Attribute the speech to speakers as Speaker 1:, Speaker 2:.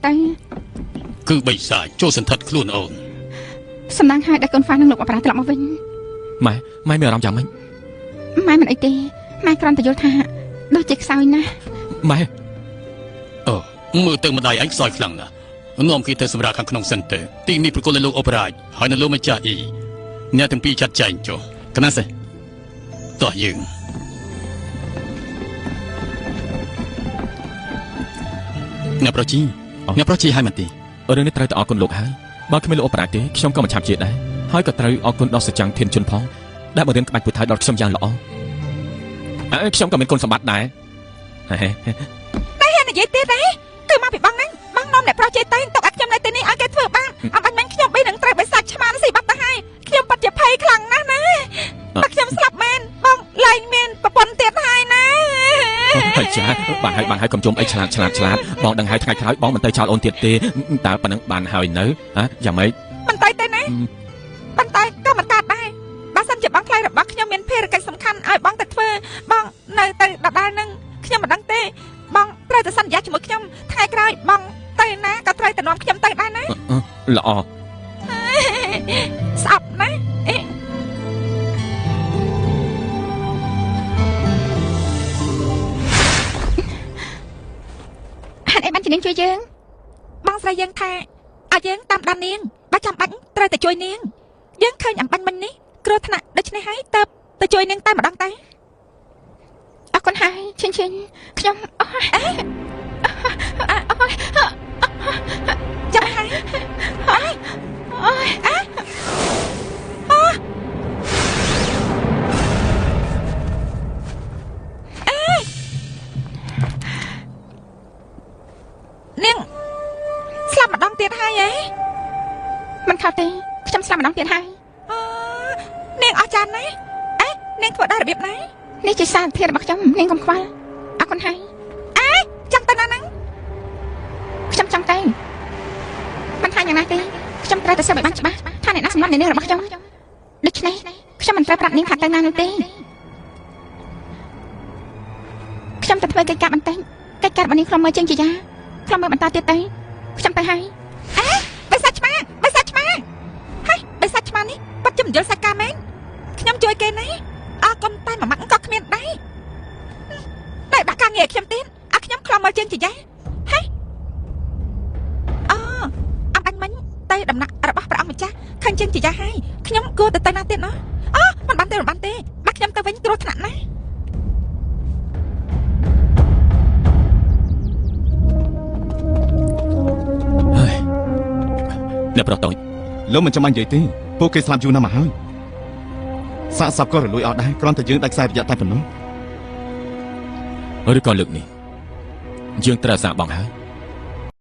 Speaker 1: ទៅ
Speaker 2: គឺបិសាចចូលសន្ធិដ្ឋខ្លួនអូន
Speaker 1: សំណាងហើយដែលកូនហ្វានិងលោកអបរាត្រឡប់មកវិញ
Speaker 3: ម៉ែម៉ែមានអារម្មណ៍យ៉ាងម៉េច
Speaker 1: ម៉ែមិនអីទេម៉ែគ្រាន់តែយល់ថាដូចជាខ្សោយណាស់
Speaker 3: ម៉ែ
Speaker 2: អូមើលទៅម្ដាយឯងខ្សោយខ្លាំងណាស់នាំគេទៅសម្រាប់ខាងក្នុងសិនទៅទីនេះប្រគល់ឲ្យលោកអបរាជហើយនៅលោកម្ចាស់អ៊ីអ្នកទាំងពីរចាត់ចែងចុះកណាសេះតោះយើងអ្នកប្រុសជីអ្នកប្រុសជីហើយមែនទេ
Speaker 3: រឿងនេះត្រូវតែអរគុណលោកហើយបើគ្មានលោកអបរាជទេខ្ញុំក៏មិនឆាប់ជាដែរហើយក៏ត្រូវអរគុណដល់សច្ចាំងធានជុនផងដែលបង្រៀនក្បាច់ពូថៅដល់ខ្ញុំយ៉ាងល្អអើខ្ញុំក៏មានគុណសម្បត្តិដែរ
Speaker 4: តែហ៊ាននិយាយទៀតទេគឺមកពីបងហ្នឹងបងនាំអ្នកប្រុសជ័យតែទុកឲ្យខ្ញុំនៅទីនេះឲ្យគេធ្វើបាបអំបញ្ញមិញខ្ញុំបីនឹងត្រូវបិសាចឆ្មាស៊ីបាត់ទៅហើយខ្ញុំពិតជាភ័យខ្លាំងណាស់ណាបើខ្ញុំស្លាប់មែនបងលែងមានប្រពន្ធទៀតហើយណា
Speaker 3: ហើយចាបានហើយបានហើយកុំជុំអីឆ្លាតឆ្លាតឆ្លាតបងដឹងហើយថ្ងៃក្រោយបងមិនទៅចោលអូនទៀតទេតើប៉ុណ្ណឹងបានហើយនៅហ៎យ៉ាងម៉េច
Speaker 4: មិនទៅទេណាប៉ុន្តែក៏មិនកើតដែរបើសិនជាបងថ្លៃរបស់ខ្ញុំមានភារកិច្ចសំខាន់ឲ្យបងទៅធ្វើបងនៅទៅដដែលនឹងខ្ញុំមិនដឹងទេបងត្រូវតែសន្យាជាមួយខ្ញុំថ្ងៃក្រោយបងទៅណាក៏ត្រូវតែនាំខ្ញុំទៅដែរណា
Speaker 3: ល្អ
Speaker 4: ស្អប់ណាស់អេ
Speaker 1: ហេតុអីបានជានាងជួយយើង
Speaker 4: បងស្រីយើងថាឲ្យយើងតាមដាននាងបើចាំបាច់ត្រូវតែជួយនាងយើងឃើញអំបញ្ញមិញនេះគ្រោះថ្នាក់ដូច្នេះហើយទៅទៅជួយនាងតែម្ដងតែ
Speaker 1: អរគុណហើយឈិញឈិញខ្ញុំអូយ
Speaker 4: ចាំហើយ
Speaker 1: អូយ
Speaker 4: នាងស្លាប់ម្ដងទៀតហើយហ៎
Speaker 1: មិនខុសទេខ្ញុំស្លាប់ម្ដងទៀតហើយ
Speaker 4: អូនាងអស្ចារ្យណាស់អេនាងធ្វើដែររបៀបណា
Speaker 1: នេះជាសារធាតុរបស់ខ្ញុំនាងកុំខ្វល់អរគុណហើយ
Speaker 4: ចង់ទៅណាហ្នឹង
Speaker 1: ខ្ញុំចង់ទៅមិនថាយ៉ាងណាទេខ្ញុំត្រូវតែស៊ើបឲ្យបានច្បាស់ថាអ្នកណាសម្លាប់អ្នកនាងរបស់ខ្ញុំដូច្នេះខ្ញុំមិនត្រូវប្រាប់នាងថាទៅណានោះទេខ្ញុំទៅធ្វើកិច្ចការបន្តិចកិច្ចការរបស់នាងខ្ញុំមើលចេញជាយ៉ាខ្ញុំមើលបន្តទៀតទៅខ្ញុំទៅហើយ
Speaker 4: បិសាចឆ្មាបិសាចឆ្មាហើយបិសាចឆ្មានេះពិតជាមិនយល់សាច់ការមែនខ្ញុំជួយគេណាអរគុណតែមួយម៉ាត់ក៏គ្មានដែរតែដាក់ការងារឲ្យខ្ញុំទៀតឲ្យខ្ញុំខ្លំមើលជើងជាយ៉ាហើយអូអំបញ្ញមិញទៅដំណាក់របស់ព្រះអង្គម្ចាស់ឃើញជើងជាយ៉ាហើយខ្ញុំគួរទៅទៅណាទៀតណោះអូមិនបានទេមិនបានទេបើខ្ញុំទៅវិញគ្រោះថ្នាក់ណាស់
Speaker 3: ហើយអ្នកប្រុសតូច
Speaker 5: លោកមិនចាំបាច់និយាយទេពួកគេស្លាប់យូរណាស់មកហើយសាកសពក៏រលួយអស់ដែរគ្រាន់តែយើងដាច់ខ្សែរយៈតែប៉ុណ្ណោះ
Speaker 3: ឬក៏លើកនេះយើងត្រូវអាសាបងហើយ